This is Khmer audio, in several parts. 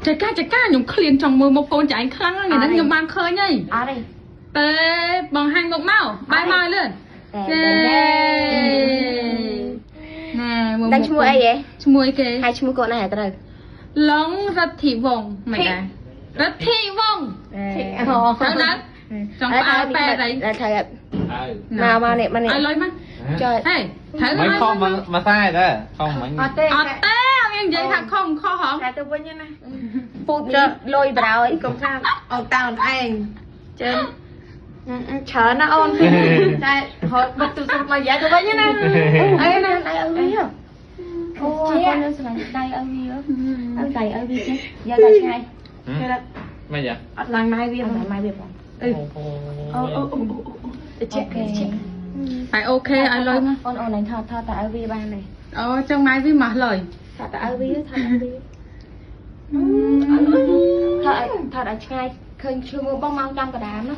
ចកាចកាខ្ញុំឃ្លានចង់មើលមុខកូនចែងខ្លាំងហ្នឹងថ្ងៃហ្នឹងខ្ញុំបានឃើញហើយ អត់ទេ តែបង្ហាញមុខមកបាយមកលឿន តែ ណែមើល ដឹងឈ្មោះអីហ៎ ឈ្មោះអីគេ ហើយឈ្មោះកូនឯងត្រូវ ឡុងរដ្ឋិវង្សមិនដែររដ្ឋិវង្សត្រូវណាចង់ផ្អើលប៉ែតអី ត្រូវ ហើយ មកមកនេះមកនេះ ឲ្យលុយមក ចុច ហេត្រូវ មិនខំមកមកខ្សែដែរខំមិញ អត់ទេ អត់ទេអត់មាននិយាយថាខំខុសហង តែទៅវិញណា ពូជលុយប្រោយក ុំថាអត់តើឯងជើច្រើនណាអូនតែរត់បិទទូរស័ព្ទមកយ៉ាទៅវិញណា អីណាដៃឲ្យវាអូកូននឹងស្រឡាញ់ដៃឲ្យវាឲ្យដៃឲ្យវាចេះយកតែឆ្ងាយ មិនយ៉ា អត់ឡើងម៉ែវា អត់ម៉ែវាបង អឺអូអូអូអូ ចេះចេះ ហើយអូខេឲ្យលុយមក អូនអូនឯងថតថតតែឲ្យវាបានទេ អូចង់ម៉ែវាមកលុយ ថតតែឲ្យវាថតឲ្យវាថតឲ្យថតឲ្យឆ្ងាយឃើញឈ្មោះបងមកចំកដាមណា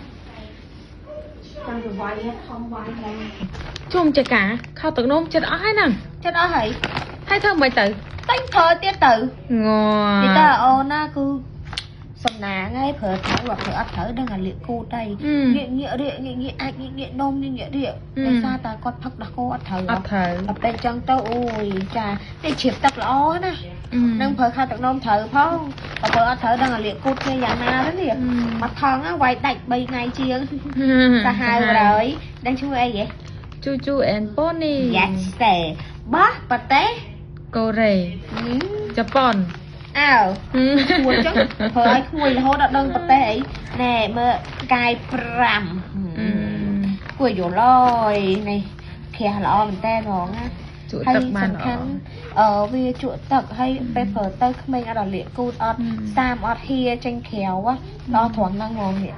ចាំទៅវាយខំវាយហើយ ជុំចកាខោទឹកនោមចិត្តអស់ហើយហ្នឹង ចិត្តអស់ហើយ ហើយធ្វើមិនទៅ តែញប្រើទៀតទៅ ង ពីតើអូនណាគឺសំណាងហើយប្រើត្រូវបើប្រើអត់ត្រូវដឹងអាលាកគូតហើយងាកងាករៀកងាកងាកអាចងាកងាកនំងាកងាករៀកដោយសារតែគាត់ផឹកដោះគោអត់ត្រូវ អត់ត្រូវ ដល់ពេលចឹងទៅអូយចានេះជ្រាបទឹកល្អណានឹងប្រើខោទឹកនោមត្រូវផងបើប្រើអត់ត្រូវដឹងអាលាកគូតគ្នាយ៉ាងណាទៅនេះមកថងវាយដាច់3ថ្ងៃជាងសាហាវហើយដឹងឈ្មោះអីហ៎ ជូជូអែនប៉ូនី Yes ទេបោះប្រទេស កូរ៉េជប៉ុន អើឈ្មោះចឹងប្រើឲ្យក្មួយរហូតដល់ដឹងប្រទេសអីណែមើលកាយ5គួរយល់ហើយនេះក្រាស់ល្អមែនតើហ្មងណា ជក់ទឹកបាន សំខាន់អឺវាជក់ទឹកហើយពេលប្រើទៅក្មេងអត់ដល់លាកគូតអត់សាមអត់ហៀចេញក្រៅល្អត្រង់ហ្នឹងហ្មងនេះ